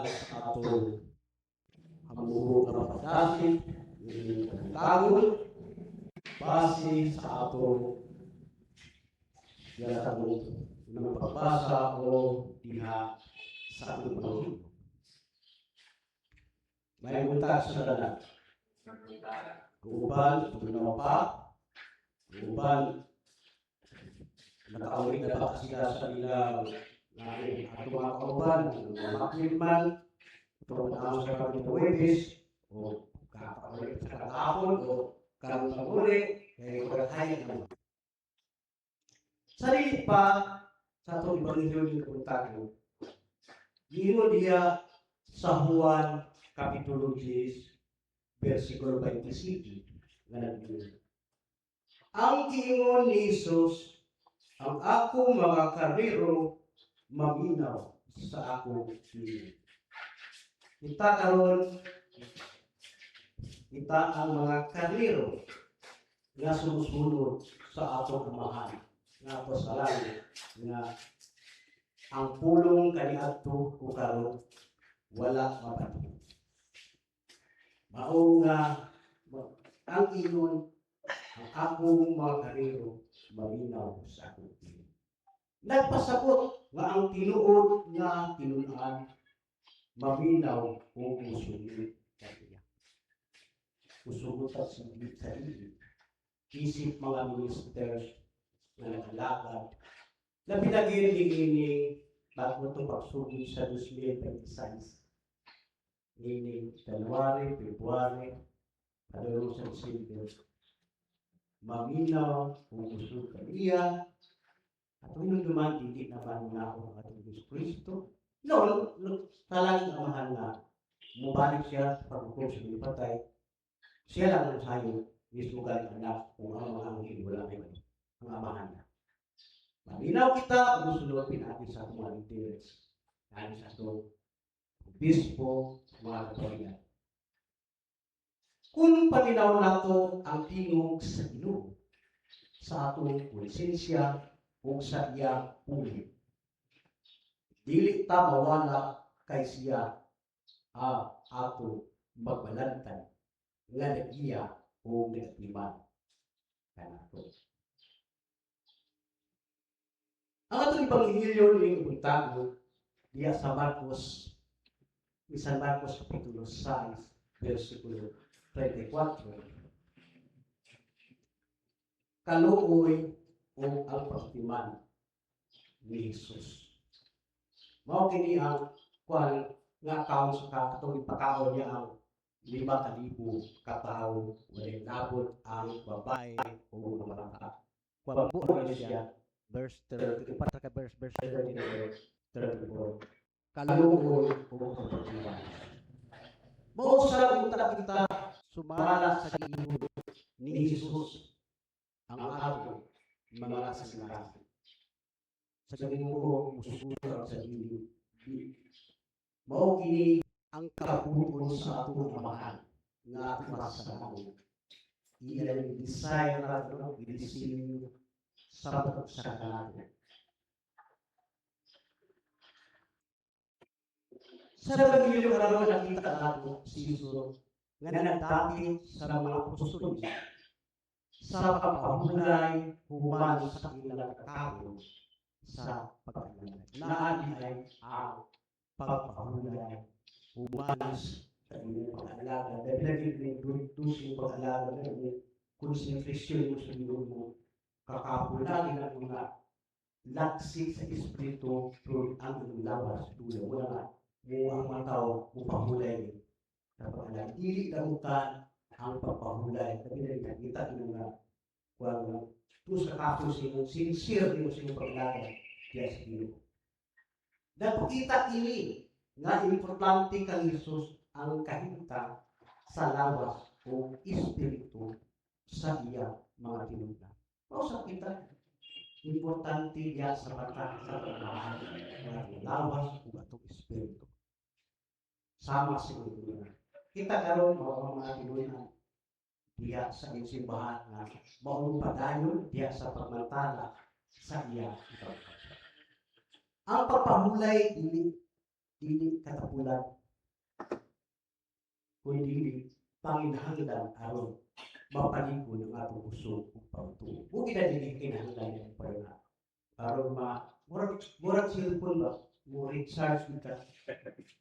sa atong hamuho nga pagdasig ning kabuntagon base sa atong diha sa atong unang pagbasa o diha sa atong paghingo. May buntag sa tanan. Uban, tugnaw pa. Uban, nakauli na ba sila sa ilang atong mga kauban, mga makwil man, ito ang sa kami Huwebes, o kakauli sa kahapon, o karon pag-uli, kaya kaghayan naman. Sa dili pa sa atong Ebanghelyo ning kabuntagon, giingon diha sa Juan Kapitulo 10, versikulo 27, nga nag-ingon. Ang giingon ni Jesus, "Ang akong mga karnero maminaw sa akong tingog." Kita karon, kita ang mga karnero nga sumusunod sa atong Amahan nga ato sa langit, nga ang pulong kaniadto ug karon wala mabati. Mao nga ang ingon, "Ang akong mga karnero maminaw sa akong tingog." Nagpasabot nga ang tinuod nga tinun-an maminaw o musunod kaniya. Musugot at sa sarili, isip mga ministers nga nag-alagad, labi na gyud niining bago itong pagsugod sa 2026, meaning January, February, padulong sa December, maminaw kung musunod kaniya, at kung naman, hindi naman na ako ang atong Diyos Kristo. No, no, talang Amahan nga, mubalik siya sa paghukom sa patay, siya lang ang sayo, mismo galing anak, kung ang mga anghel wala may mali. Ang Amahan na. Maminaw kita, kung musunod pinaagi sa atong mga leaders, pinaagi sa atong obispo, mga kaparian. Kung paminaw nato ang tingog sa Ginoo sa atong konsensya ug sa iyang pulong, dili ta mawala kay siya ang ato magbalantay nga nagiya o nagtiman kanato. Ang atong Ebanghelyo ning kabuntagon diya sa Marcos, ni San Marcos Kapitulo 6, versikulo 34. Kaluoy o ang pagtiman ni Jesus. Mao kini ang kuan nga account sa katong ipakaon niya ang 5,000 ka tawo, walay labot ang babae o mga bata. Kuan buo siya, verse 30, upat ka verse, verse 39, 34. Kaluoy o ang pagtiman. Mao sa unta kita sumala sa giingon ni Jesus ang ato mga kasing-kasing. Sa Ginoo musugot sa dili. Mao kini ang kabuuan sa atong Amahan nga ato sa langit. Iyang desire nato, gidisenyo sa sa kanato. Sa Ebanghelyo karon, nakita nato si Jesus nga nagdapit sa mga apostoles sa pagpahulay human sa ilang kakapon sa pag-alagad. Naadi ay ang pagpahulay human sa imong pag-alagad. Dahil lagi ni dus yung pag-alagad na imong concentration mo sa Ginoo mo. Kakapon lagi na mga lagsi sa espiritu pero ang imong lawas dula wala nga mo ang mga tao mo pahulay sa pag-alagad. Dili damutan ang pagpahulay. Tapi na nakita yung mga kuwan nga tu sa kaso sa sincere nimo sa imong pag-alagad diya sa Ginoo. Nagpakita kini nga importante kang Jesus ang kahimtang sa lawas o espiritu sa iya mga tinun-an. Mao sa kita importante diya sa bata sa pagmamahal ng atong lawas ug atong espiritu. Sama sa tinun-an. Kita karon mao ang mga tinun-an diya sa iyang simbahan nga maong padayon diya sa pagmantala sa iya ipagpapalagay. Ang pagpahulay dili Dili katapulan kundi panginahanglan aron mapalig-on ang atong kusog ug pagtuo. Mao gid dili kinahanglan ang payuna. Aron ma murag cellphone ba, mo recharge ka.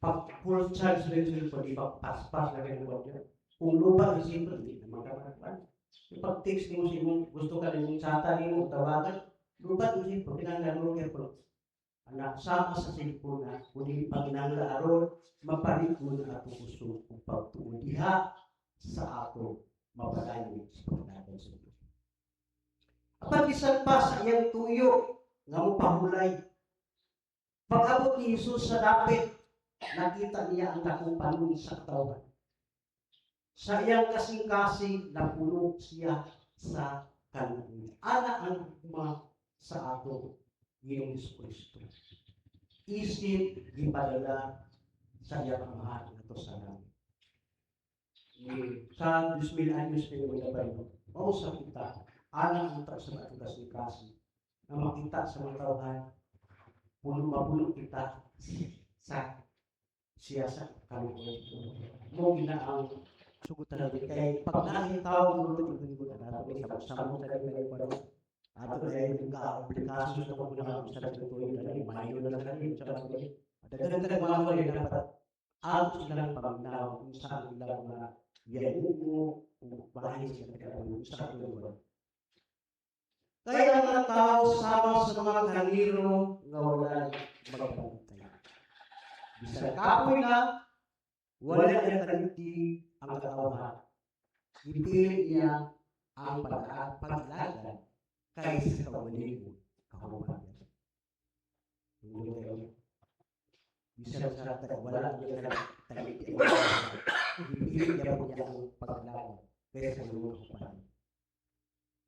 Pag full charge na yung cellphone, di ba paspas na kayo ng. Kung lupa ang cellphone, di naman ka makakuan. Pag text nimo sa imong gusto ka nimong chata nimo tawagan, lupa ang cellphone, kinahanglan mo careful. Anak, sama sa cellphone na kundi panginahanglan aron mapalig-on ang atong kusog ug pagtuo diha sa ato mapadayon sa pagdagan sa Diyos. Apan bisan pa sa iyang tuyo nga mopahulay. Pag-abot ni Jesus sa dapit, nakita niya ang dakong panon sa katawhan. Sa iyang kasing-kasing, napuno siya sa kaluoy. Ana ang gugma sa ato Ginoong Kristo. Isip gipadala sa iyang Amahan ngadto sa langit. Sa 2,000 anyos na yung labay, mao sa kita, ana ang sa atong kasing-kasing, na makita sa mga tawhan, puno mapuno kita sa siya sa kaluoy. Mao gina ang sugutan natin kay pag nahitaw mo ito yung nato sa samo sa kay pa ato ay ka obligasyon sa kung mga sa tuyo dali mayo na lang kani sa daghan daghan mga wala dapat ato silang paminaw kung saan ilang mga yagugo o bahay sila kaya sa tuyo. Kaya ang mga tao sama sa mga karnero nga wala magbantay. Bisan kapoy na, wala niya kalimti ang katawhan. Gipili niya ang pag-alagad kaysa sa kaugalingon kahuman. Hindi kayo. Bisan sa wala niya kalimti ang katawhan. Gipili niya po niya ang pag-alagad kaysa sa kaugalingon kahuman.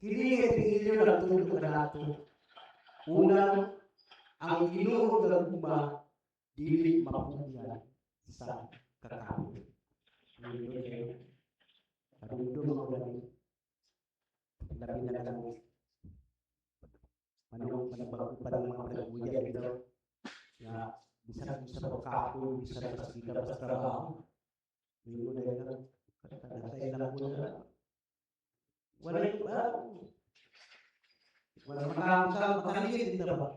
Kini nga ebanghelyo nagtudlo kanato. Una, ang Ginoo gugma dili mapugngan sa kakapoy. Nindot kayo. Karudong ako gani. Labi na lang manong managbago pa ng mga nag-uya bitaw nga bisan sa pagkapoy, bisan sa sige pa sa trabaho. Ninyo na yun. Katay lang ko na. Wala yung wala makaliit din ba?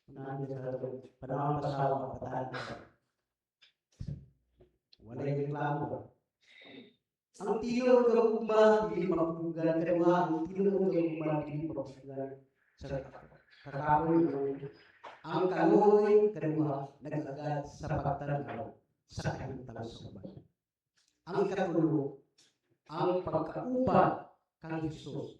Unahan niya sa panahon pasawa kabataan. Wala yung reklamo ba? Ang tinuod nga gugma dili mapugngan. Kaduha, ang tinuod nga gugma dili mapugngan sa kakapoy. Ang kaluoy, kaduha, nag-agad sa pagtanaw sa kahimtang sa uban. Ang ikatulo, ang pagkauban kang Jesus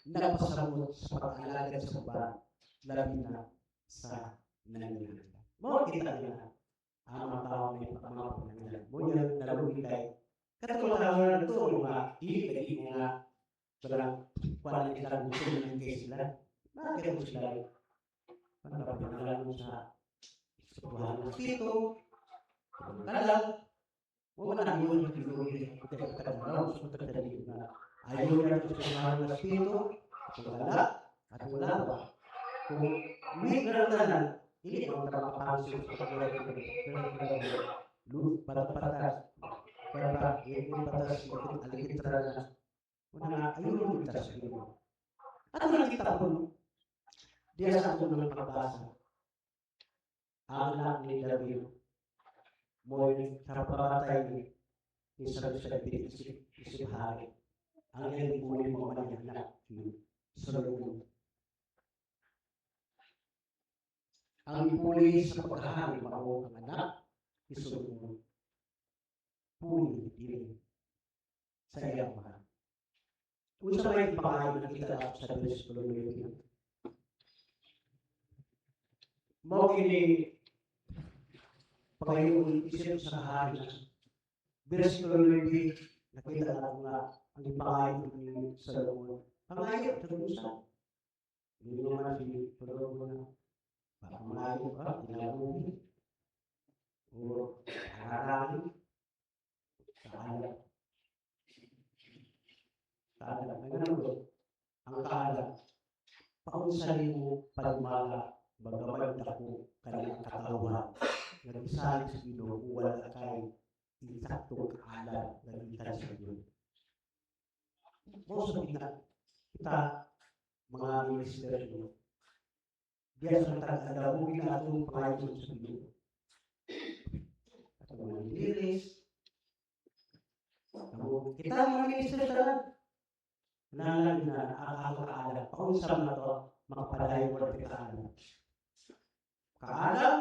nagpasabot sa pag-alagad sa uban, labi na sa nanginahanglan. Mao kita niya ang mga tao may mga panginahanglan. Mao niya naluhi kay katong tao na ito mga dili lagi nga walang kuan nila gusto ng kay sila. Bakit mo sila pagkapangalan mo sa Tuhan ng Espiritu, kalang wala na yun yung tinuloy sa na ayaw na sa Tuhan ng Espiritu, atong kala, at wala ba? Kung may karantanan, dili ang makapansin sa pagulay lu patas para yung patas aligid na una ayaw mo kita sa Ginoo. At nakita ko diya sa ako ng pagbasa, ang anak ni David mo sa pamatay ni sa David isip isip hari. Ang iyang gipuli mo man ang anak ni Solomon. Ang ipuli sa paghahari mao ang anak ni Solomon. Puli dili sa iyang mga. Unsa may pangayo nakita sa versikulo 9? Mao kini pangayoon isip sa hari na. Versikulo 9, nakita nato nga ang ipangayo ni Solomon. Pangayo sa unsa? Hindi naman si Solomon na baka mangayo ka, kinabuhi, o harangin, kaalam. Kaalam. Ang ang kaalam, paunsa nimo padumala, bagamay dako kanang katawhan. Nga gisalig sa Ginoo kung wala kay insaktong kaalam nga gikan sa Ginoo. Mao sa kita, kita mga minister no. Diya sa tag-adlaw mo ginatong pangayon sa Ginoo. Atong mga lideres, kamo, kita mga minister tanan, kinahanglan na ang atong kaalam. Paunsa man to makapadayon wala tay kaalam. Kaalam,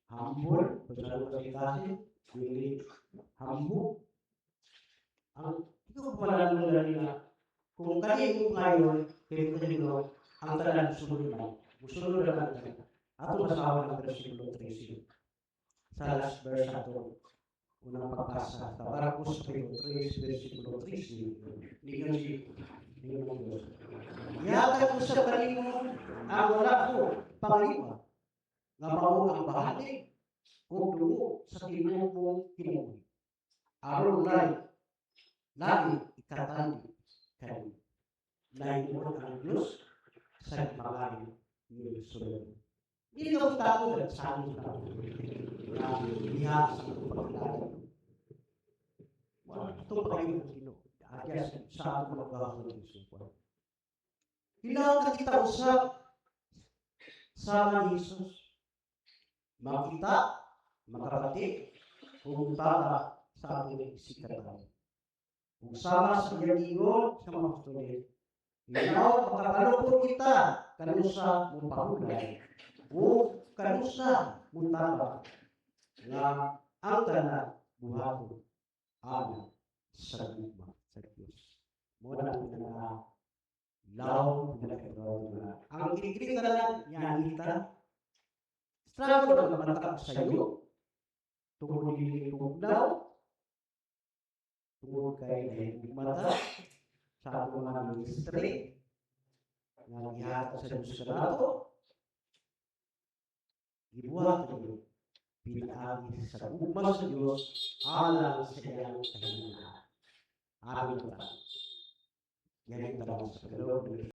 humble, kung sa kasi kasi, dili humble. Ang ikaw pala nung nga kung kani mo ngayon, kay Ginoo, ang tanan sunod lang. Musunod lang ang tanan. Ato basahon ang versikulo 13. Sa last verse ato unang pagbasa sa Marcos 3, versikulo 13. Ningon si ningon ang Diyos. "Ihatag ko sa kanimo ang wala ko pangaliwa, nga mao ang bahali ug dugo sa tibuok mong kinabuhi. Aron lay lain ikatandi kanimo." Nahimuot ang Diyos sa pangalan ni Solomon. Dili ka tao sa amin sa nga diha sa atong pagkilala. Wala itong pakayon ng Ginoo. Adya sa atong magahon ng Isupan. Kailangan kita usab sama ni Jesus. Makita, makabati, ug tama sa atong isigkatawo. Ug sama sa iyang ingon sa mga apostoles, hinaot makabalukot kita kanusa mo pahulay o kanusa mo tabang nga ang tanan buhaton ana sa gugma sa Dios. Mo na ang pinaka law, pinaka nga ang kinikini tanan niya struggle ang mata sa iyo tungod dili tugnaw, tungod kay nahigugmata sa atong mga ministry nga gihatag sa Diyos kanato, gibuhat ninyo pinaagi sa gugma sa Diyos alang sa iyang kahihinaan. Amin ta. Yan ang tanong sa Pagkaloob ng